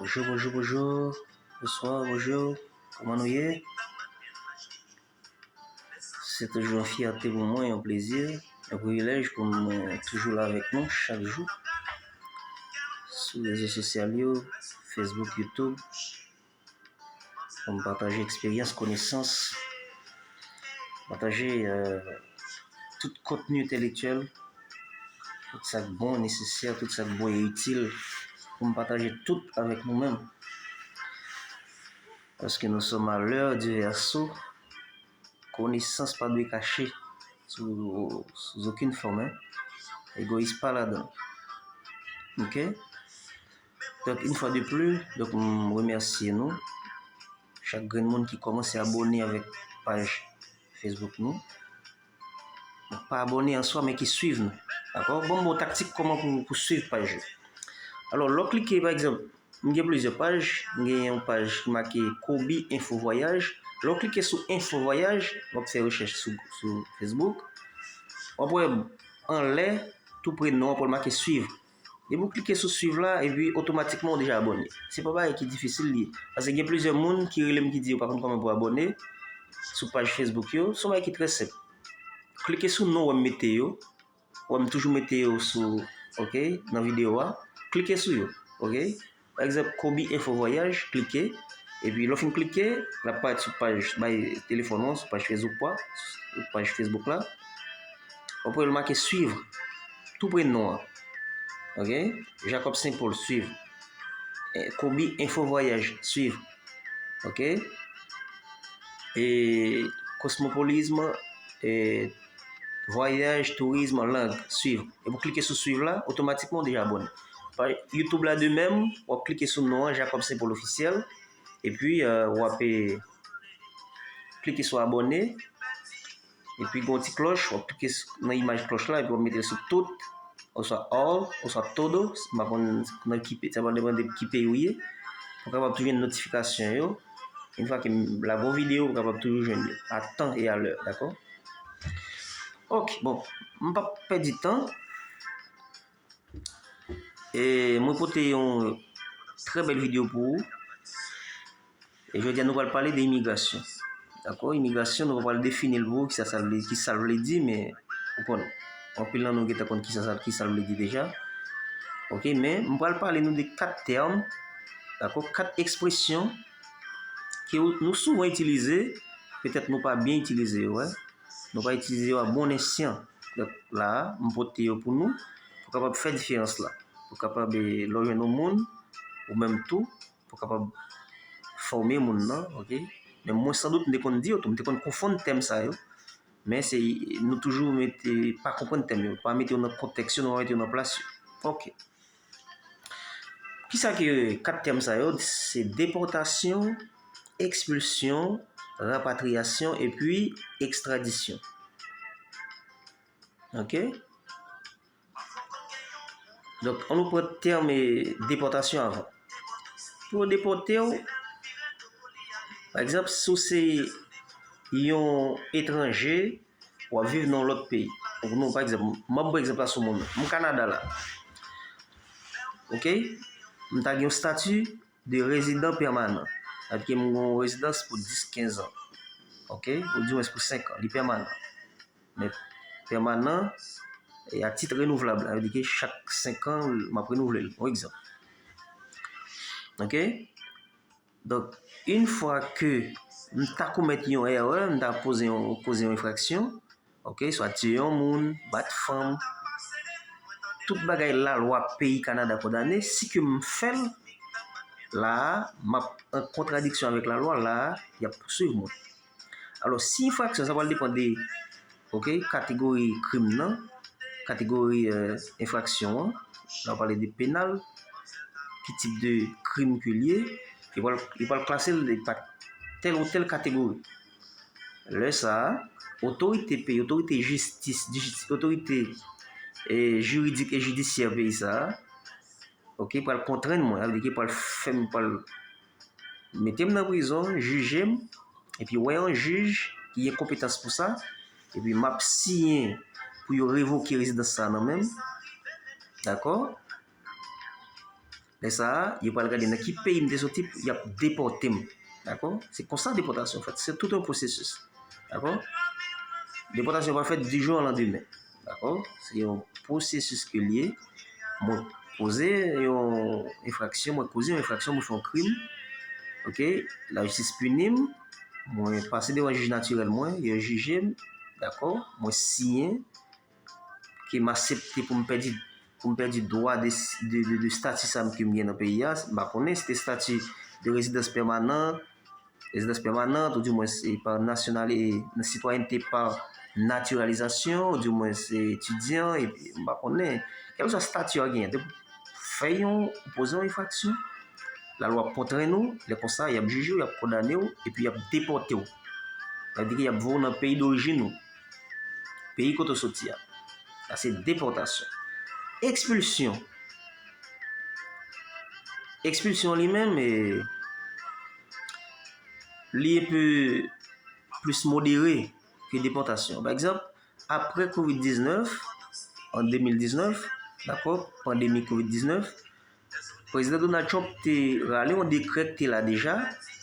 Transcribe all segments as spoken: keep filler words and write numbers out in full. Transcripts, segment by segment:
Bonjou, bonjou, bonjou. Bonswa, bonjou. Kòman nou ye? Se toujou yon fyète pou mwen, yon plezi, yon privilèj pou mwen toujou la avèk nou chak jou sou rezo sosyal yo, Facebook, YouTube, pou m pataje eksperyans, konesans, pataje, euh, tout kontni entèlektyèl, tout sa k bon, nesesè, tout sa k bon e itil pou m pataje tout avèk nou menm. Paske nous sommes à l'heure du Verseau, konesans pa dwe kache sou, sou okenn fòm, hein. Egoyis pa ladan. Ok? Donk, yon fwa de plis, donk, m remèsye nou. Chak grenn moun ki kòmanse abòne avèk paj Facebook nou. Pa abòne an swa, men ki swiv nou. Dakò? Bon, bon, taktik kòman pou, pou swiv paj yo. Alò, lè w klike, pa egzanp, m gen plizyè paj, m gen yon paj ki make Kobe Info Voyage. Lè w klike sou Info Voyage, w ap fè rechèch sou, sou Facebook. W ap wè anlè, tou pre non an, w ap wè l make swiv. Depi w klike sou swiv la, epi otomatikman w deja abòne. Se pa bagay ki difisil li ye. Paske gen plizyè moun ki rele m ki di yo pa konn kòman pou abòne sou paj Facebook yo. Se yon bagay ki trè senp. Klike sou non w wè m mete yo. Ou wè m toujou mete yo sou, ok, nan videyo a. Klike sou yo, ok? Pa egzanp, Kobe Info Voyage, klike. Epi lè w fin klike, l ap parèt sou paj bay telefòn ou an, sou paj Facebook ou a, sou paj Facebook la. W ap wè l make suivre. Tou pre non an. Ok? Jacob Saint Paul, suivre. Eh, Kobe Info Voyage, suivre. Ok? E Cosmopolisme, e Voyage, Tourisme, Langue, suivre. E pou klike sou suivre la, otomatikman w deja abòne. Pa, YouTube la de menm, w ap klike sou non an, Jacob Saint Paul Officiel. Epi, euh, w ap, eh, klike sou abòne. Epi, gen yon ti klòch, w ap klike s-, nan imaj klòch la, epi w ap mete l sou tout, oswa all, oswa todo, m pa konn nan ki pe-, sa va depann de ki peyi w ye, pou w kapab toujou jwenn notifikasyon yo. Yon fwa ke m lage yon videyo, ou kapab toujou jwenn yo, a tan e a lè, dakò? Ok, bon, m p ap pèdi tan. E mwen pote yon trè bèl videyo pou ou. E jodi a, nou pral pale de imigrasyon. Dakò? Imigrasyon, nou pa pral defini l pou ou, kisa sa vle, kisa l vle di, men ou konn, anpil nan nou gentan konn kisa sa, kisa l vle di deja. Ok, men m pral pale nou de kat tèm, dakò? Kat ekspresyon ke ou, nou souvan itilize, petèt nou pa byen itilize yo, wè. Nou pa itilize yo a bon esyan. Donk, la a, m pote yo pou nou, pou kapab fè diferans la. Pou kapab, eh, lè w jwenn yon moun, ou menm tou, pou kapab fòme moun nan, ok? Men mwen, san dout, m te konn di yo tou, m te konn konfonn tèm sa yo. Men se, nou toujou mete, pa konprann tèm yo, pa mete yo nan kontèks yo, nou pa mete yo nan plas yo. Ok. Kisa ke kat tèm sa yo? Se depòtasyon, ekspilsyon, rapatriyasyon, epi ekstradisyon. Ok? Donk, ann nou pran tèm, eh, depòtasyon avan. Pou yo depòte w, pa egzanp, si w se yon etranje, w ap viv nan yon lòt peyi. Donk, nou, pa egzanp, m ap pran egzanp la sou moun nan. M Kanada la. Ok? M ta gen yon stati de rezidan pèmanan. Sa vle di ke m gen yon rezidans pou dis, kenz an. Ok? Ou di mwens pou senk an. Li pèmanan. Men pèmanan, e a tit renouvlab. Sa vle di ke chak senk an, m ap renouvle l. Yon egzanp. Ok? Donk, yon fwa ke m ta komèt yon erè, m ta poze yon, koze yon enfraksyon, ok, swa tiye yon moun, bat fanm, tout bagay lalwa peyi Kanada kondane, si ke m fè l, la a, m ap an kontradiksyon avèk lalwa, la a, y ap pouswiv mwen. Alò, si enfraksyon, sa pral depann de, ok, kategori krim nan, kategori, euh, enfraksyon an, la w pale de penal, ki tip de krim ke l ye, yo pral, yo pral klase l pa tèl ou tèl kategori. Lè sa a, otorite peyi, otorite jistis, jis-, otorite, eh, jiridik e jidisyè peyi sa a, ok, pral kontrenn mwen, sa vle di ke pral fè m, pral mete m nan prizon, jije m, epi wè yon jij ki gen konpetans pou sa, epi m ap siyen pou yo revoke rezidans sa a nan men m. Dakò? Lè sa a, yo pral gade nan ki peyi m te soti, y ap depòte m. Dakò? Se konsa depòtasyon fèt. Se tout yon pwosesis. Dakò? Depòtasyon pa fèt di jou o landemen. Dakò? Se yon pwosesis ke l ye. Mwen poze yon enfraksyon, mwen koze yon enfraksyon, mwen fè yon krim. Oke? Lajistis pini m. Mwen pase devan jij natirèl mwen, yo jije m. Dakò? Mwen siyen ke m aksepte pou m pèdi, pou m pèdi dwa de, de, de, de stati sa m ke m gen nan peyi a. M pa konnen si se te stati de rezidans pèmanan, rezidans pèmanan, oudimwen se pa nasyonal, e sitwayènte pa natiralizasyon, oudimwen se etidyan, e m pa konnen. Kèlkeswa stati w genyen, te fè yon, poze yon enfraksyon, lalwa kontrenn ou, lè konsa, y ap jije w, y ap kondane w, epi y ap depòte w. Sa vle di ke y ap voye w nan peyi dorijin ou. Peyi kote w soti a. Sa se depòtasyon. Ekspilsyon. Ekspilsyon li menm, e, li enpe plis modere ke depòtasyon. Pa egzanp, apre kovid diznèf, an de mil diznèf, dakò, pandemi kovid diznèf, Prezidan Donald Trump te rale yon dekrè ki te la deja,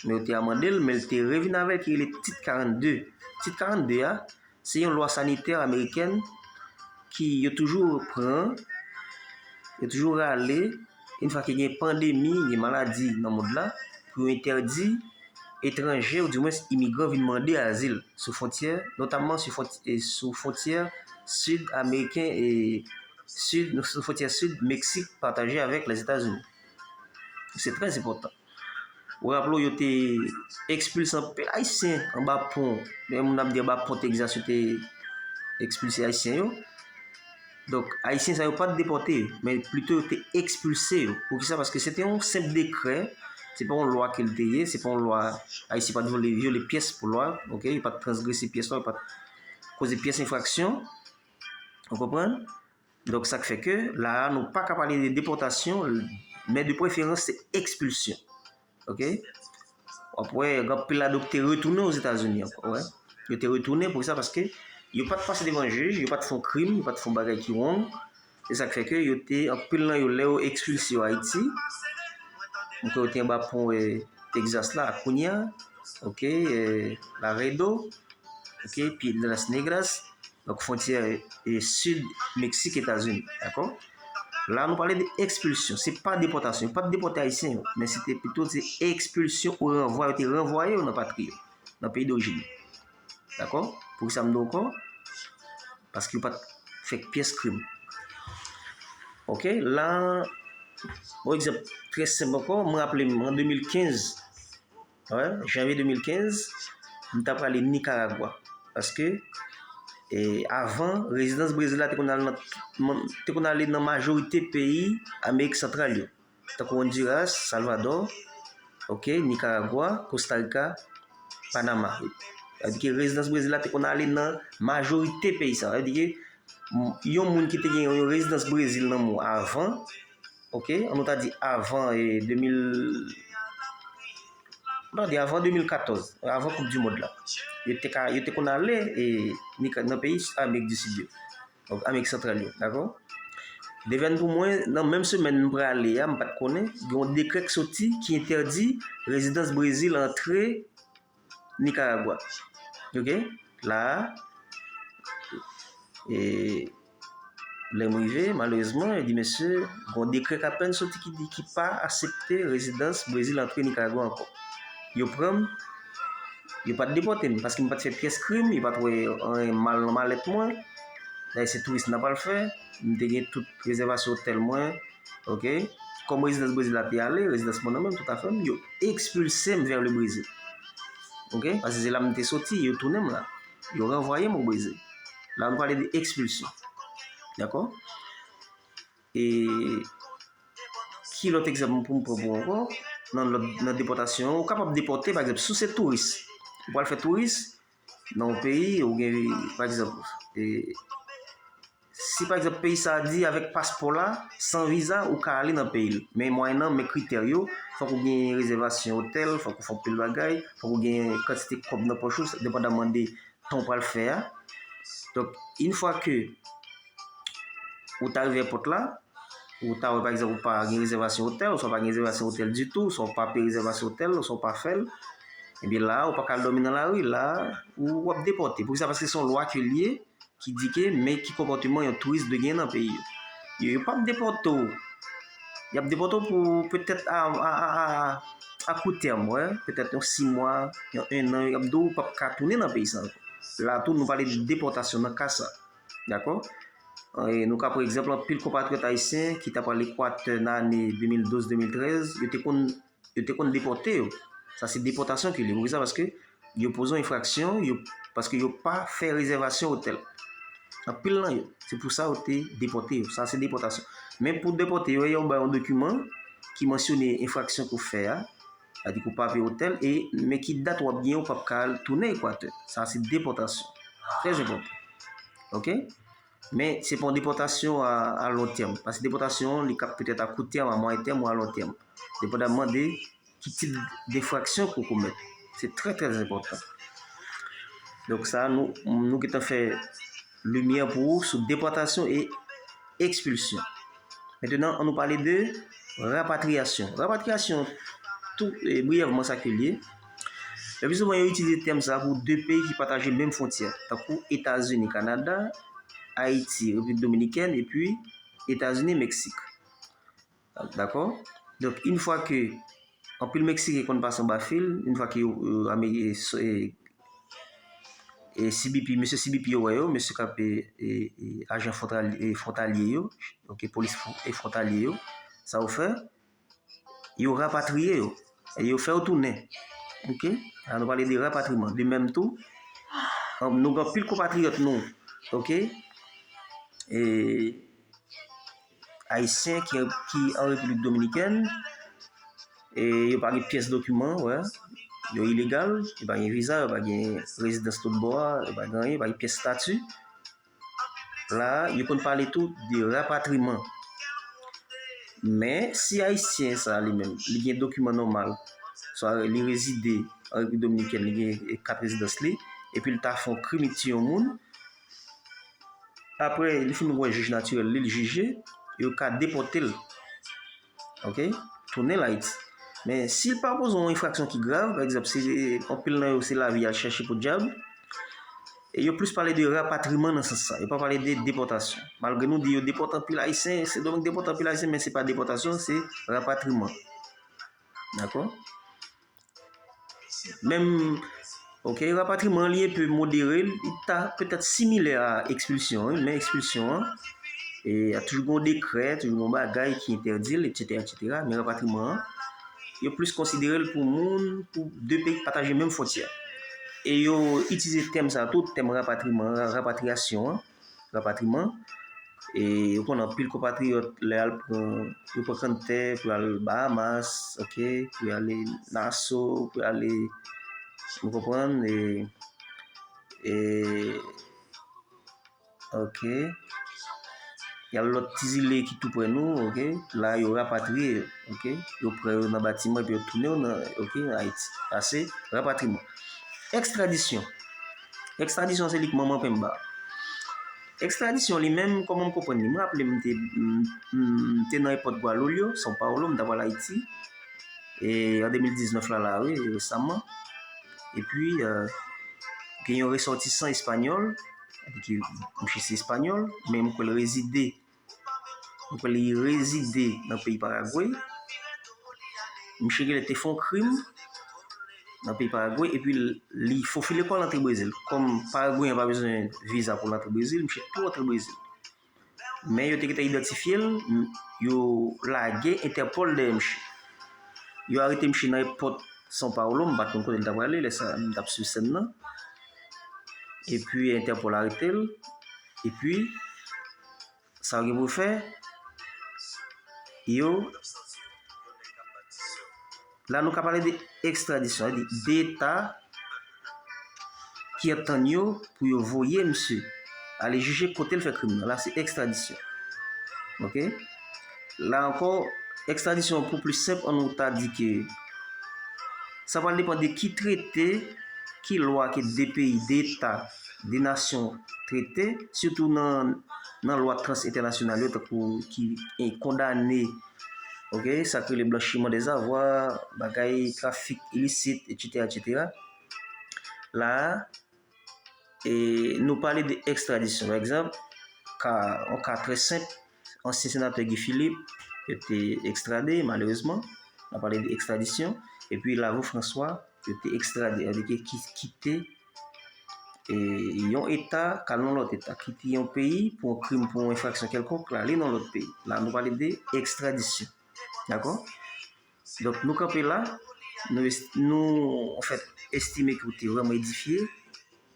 men yo te amande l, men l te revin avè l ki rele Tit karannde. Tit karannde a, se yon lwa sanitè amerikèn ki yo toujou pran, yo toujou rale, yon fwa ke gen pandemi, gen maladi nan mond la, pou yo entèdi etranje, oudimwen imigran vin mande azil sou fwontyè, notamman sou fwonty-, e sou fwontyè sid ameriken e sid, sou fwontyè sid Meksik pataje avèk Lèzetazini. Se trè enpòtan. Ou raple w, yo te ekspilse anpil Ayisyen anba pon. Men moun ap di anba pon Tegzas, yo te ekspilse Ayisyen yo. Donk, Ayisyen sa yo pa t depòte yo, men plito yo te ekspilse yo. Poukisa? Paske se te yon senp dekrè, se pa yon lwa ke l te ye, se pa yon lwa, Ayisyen pa t vyole, vyole pyès pou lwa, oke? Yo pa t transgrese pyès lwa, yo pa t koze pyès enfraksyon. Ou konprann? Donk, sa k fè ke la a, nou pa ka pale de depòtasyon, men de preferans, se ekspilsyon. Oke? W ap wè, gen anpil ladan ki te retounen Ozetazini ankò, wè. Yo te retounen poukisa? Paske yo pa t pase devan jij, yo pa t fè yon krim, yo pa t fè yon bagay ki wrong. Se sa k fè ke yo te, anpil nan yo, lè yo ekspilse yo Ayiti, m kwè yo te anba pon, e, Texas la, kounye a, oke, e, Laredo, oke, Piedras Negras, donk fwontyè, e, sid Meksik, Etazini, dakò? La, nou pale de ekspilsyon, se pa depòtasyon, yo pa t depòte Ayisyen yo, men se te pito se ekspilsyon ou ranvwa, yo te ranvwaye yo nan patri yo, nan peyi dorijin yo. Dakò? Poukisa m di w ankò? Paske yo pa t fè pyès krim. Oke, la, yon egzanp trè senp ankò, mwen raple m, an de mil kenz, wè, janvye de mil kenz, m ta prale Nikaragwa. Paske, e, avan, rezidans Brezil la te konn al nan, te konn ale nan majorite peyi Amerik Santral yo, tankou Honduras, Salvador, oke, Nikaragwa, Kosta Rika, Panama. Sa vle di ke rezidans Brezil la te konn ale nan majorite peyi sa. Sa vle di ke m-, yon moun ki te gen yon rezidans Brezil nan men w avan, oke, ann nou ta di avan, e, de mil, ann nou ta di avan de mil katòz, avan Koup di Mond la. Yo te ka, yo te konn ale, e, Nika-, nan peyi Amerik di Sid yo. Donk, Amerik Santral yo, dakò? Devèn pou mwen, nan menm semèn m prale a, m pa t konnen, gen yon dekrè k soti ki entèdi rezidans Brezil antre Nikaragwa. Oke? La a, e, lè m rive, malerezman, yo di, mesye, gen yon dekrè k apèn soti ki di, ki pa aksepte rezidans Brezil antre Nikaragwa ankò. Yo pran m, yo pa t depòte m, paske m pa t fè pyès krim, yo pa t wè anyen mal nan malèt mwen. Dayè, se touris n t ap al fè, m te gen tout rezèvasyon otèl mwen, oke? Kòm rezidans Brezil la te ale, rezidans mwen nan men m, tout afè m, yo ekspilse m vers le Brésil. Oke? Paske se la m te soti, yo tounen m la. Yo ranvwaye m o Brezil. La, nou pale de ekspilsyon. Dakò? E ki lòt egzanp pou m pran pou ankò? Nan lòt, nan depòtasyon, ou kapab depòte, pa egzanp, si w se touris, ou pral fè touris nan yon peyi, ou gen, pa egzanp, e, si, pa egzanp, peyi sa a di avèk paspò la, san viza, ou ka ale nan peyi l. Men mwayennan, men kritè yo, fòk ou gen rezèvasyon otèl, fòk ou fè anpil bagay, fòk ou gen kantite kòb nan pòch ou, depandaman de tan w pral fè a. Donk, yon fwa ke ou ta rive èpòt la, Ou ta wè, pa egzanp, ou pa gen rezèvasyon otèl, oswa pa gen rezèvasyon otèl ditou, oswa ou pa peye rezèvasyon otèl, oswa ou pa fè l. Ebyen la, ou pa ka al dòmi nan lari, la, ou w ap depòte. Poukisa? Paske se yon lwa ke l ye, ki di ke men ki konpòteman yon touris dwe gen nan peyi yo. Yo, yo p ap depòte w. Y ap depòte w pou petèt a, a, a, a, a kou tèm, wè, petèt yon sis mwa, yon ennan, y ap di w ou p ap ka tounen nan peyi sa ankò. La tou, nou pale de depòtasyon nan ka sa. Dakò? E nou ka pran egzanp anpil konpatriyòt ayisyen ki t ap al Ekwatè nan ane de mil douz, de mil trèz, yo te konn, yo te konn depòte yo. Sa se depòtasyon ki li. Poukisa? Paske yo poze yon enfraksyon, yo, paske yo pa fè rezèvasyon otèl. Anpil nan yo. Se pou sa yo te depòte yo. Sa se depòtasyon. Men pou depòte yo, yo ba yon dokiman ki mansyone enfraksyon ke w fè a, sa di ke w pa peye otèl, e men ki dat w ap gen, w p ap ka al tounen Ekwatè. Sa se depòtasyon. Trè enpòtan. Oke? Men se pa yon depòtasyon a, a lon tèm. Paske depòtasyon, li ka petèt a kou tèm, a mwayen tèm ou a lon tèm. Depandamman de ki tip denfraksyon ke w komèt. Se trè, trè enpòtan. Donk sa, nou, nou gentan fè limyè pou ou sou depòtasyon e ekspilsyon. Mentenan, ann nou pale de rapatriyasyon. Rapatriyasyon, tou, e, briyèvman sa ke l ye. Leplisouvan, yo itilize tèm sa pou de peyi ki pataje menm fwontyè, tankou Etazini, Kanada, Ayiti, Repiblik Dominikèn, epi Etazini, Meksik. Dakò? Donk, yon fwa ke anpil Meksiken konn pase anba fil, yon fwa ke yo, yo, Ame-, e, so-, e, e C B P, mesye C B P yo wè yo, mesye k ap, e, e, e, ajan fwontal-, e, fwontalye yo, oke, polis fwon-, e fwontalye yo, sa yo fè, yo rapatriye yo, e yo fè yo tounen. Oke? La, nou pale de rapatriman. De menm tou, an, nou gen anpil konpatriyòt nou, oke? E, Ayisyen ki, ki an Repiblik Dominikèn, e yo pa gen pyès dokiman, wè. Yo ilegal, yo pa gen viza, yo pa gen rezidans tout bò a, yo pa gen anyen, yo pa gen pyès estati. La, yo konn pale tou de rapatriman. Men, si Ayisyen sa a li menm, li gen dokiman nòmal, swa li rezide an Repiblik Dominikèn, li gen kat rezidans li, epi l ta fè yon krim, li tiye yon moun, apre li fin wè jij natirèl li, li jije, yo ka depòte l. Oke? Tounen l Ayiti. Men, si l pa poze yon enfraksyon ki grav, pa egzanp, si anpil nan yo se lavi y al chèche podyab, e yo plis pale de rapatriman nan sans sa. Yo pa pale de depòtasyon. Malgre nou di yo depòte anpil Ayisyen, Sendomeng depòte anpil Ayisyen, men se pa depòtasyon, se rapatriman. Dakò? Menm, oke, rapatriman an li enpe modere, li ta petèt similè a ekspilsyon an, wi, men ekspilsyon an, e, a toujou gen yon dekrè, toujou gen yon bagay ki entèdi l, etsetera, etsetera. Men rapatriman an, yo plis konsidere l pou moun, pou de peyi ki pataje menm fwontyè. E yo itilize tèm sa a tou, tèm rapatriman an, rapatriyasyon an, rapatriman. E ou konn anpil konpatriyòt lè y al pran, yo pran kanntè pou y al Bahamas, oke, pou y ale Nassau, pou y ale, ou konprann, e, e, oke. Y al lòt ti zile ki tou prè nou, oke. La yo rapatriye yo, oke. Yo pran yo nan batiman epi yo tounen yo nan, oke, Ayiti. Sa se rapatriman. Ekstradisyon. Ekstradisyon se li k manman penba. Ekstradisyon li menm, kòman m konprann li? M raple m te, m, m te nan èpòt Gwalolyo, São Paulo, m t ap al Ayiti. E an de mil diznèf la, la, wi, resaman. Epi, e, gen yon resòtisan espanyòl, ki, misye se espanyòl, men m kwè l rezide, m kwè li rezide nan peyi Paragwe. Misye genlè te fè yon krim nan peyi Paragwe, epi l, li fofile kò l antre Brezil. Kòm Paragweyen pa bezwen viza pou l antre Brezil, misye tou antre Brezil. Men yo te gentan idantifye l, m, yo lage Entèpòl dèyè misye. Yo arete misye nan èpòt São Paulo, m pa t konn kote l t ap prale, lè sa a, m t ap swiv sèn nan. Epi Entèpòl arete l. Epi, sa yo gen pou yo fè, yo, la nou ka pale de ekstradisyon, sa vle di de eta ki antann yo pou yo voye misye ale jije kote l fè krim nan. La, se ekstradisyon. Oke? La ankò, ekstradisyon pou plis senp, ann nou ta di ke sa pral depann de ki trete, ki lwa ke de peyi, de eta, de nasyon trete, sitou nan nan lwa trans entènasyonal yo, tankou ki e, kondane, ok, sa k rele blanchiman dèzavwa, bagay trafik ilisit, etsetera, etsetera. La a, e, nou pale de ekstradisyon. Pa egzanp, ka, yon ka trè senp, ansyen senatè Guy Philippe, yo te ekstrade, malerezman. N ap pale de ekstradisyon. Epi Laveau François, yo te ekstrade, sa vle di ki kite e, yon eta k al nan lòt eta, kite yon peyi pou yon krim, pou yon enfraksyon kèlkonk, l ale nan lòt peyi. La, nou pale de ekstradisyon. Dakò? Donk, nou kanpe la. Nou, nou, anfèt, estime ke w te vrèman edifye,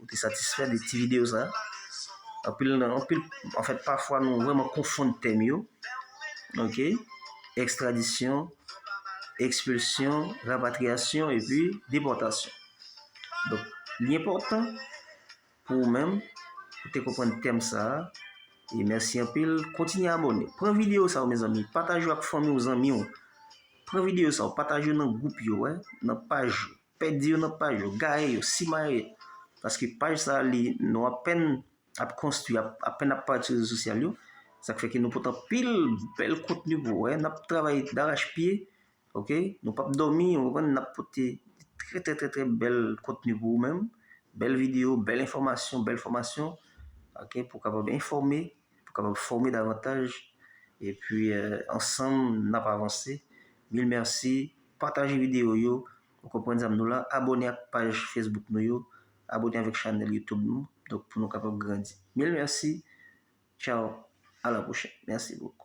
w te satisfè de ti videyo sa. Anpil, anpil, anfèt, pafwa nou vrèman konfonn tèm yo. Ok? Ekstradisyon, ekspilsyon, rapatriyasyon epi depòtasyon. Donk, li enpòtan pou ou menm, pou te konprann tèm sa a. E mèsi anpil. Kontinye abòne. Pran videyo sa yo, mezanmi. Pataje yo ak fanmi w, zanmi w. Pran videyo sa yo, pataje yo nan gwoup yo, wè, nan paj yo. Pèdi yo nan paj yo, gaye yo, simaye yo. Paske paj sa a, li, nou apèn ap konstwi, ap, apèn ap parèt sou rezo sosyal yo. Sa k fè ke nou pote anpil bèl kontni pou ou, wè. N ap travay darachpye, ok? Nou p ap dòmi, ou konprann, n ap pote trè, trè, trè, trè bèl kontni pou ou menm. Bèl videyo, bèl enfòmasyon, bèl fòmasyon, ok? Pou w kapab enfòme, pou w kapab fòme davantaj. Epi, eh, ansanm, n ap avanse. Mil mèsi. Pataje videyo yo. Ou konprann sa m di w la. Abòne ak paj Facebook nou yo. Abòne avèk chanèl YouTube nou. Donk, pou nou kapab grandi. Mil mèsi. Tchao. À la prochaine. Merci beaucoup.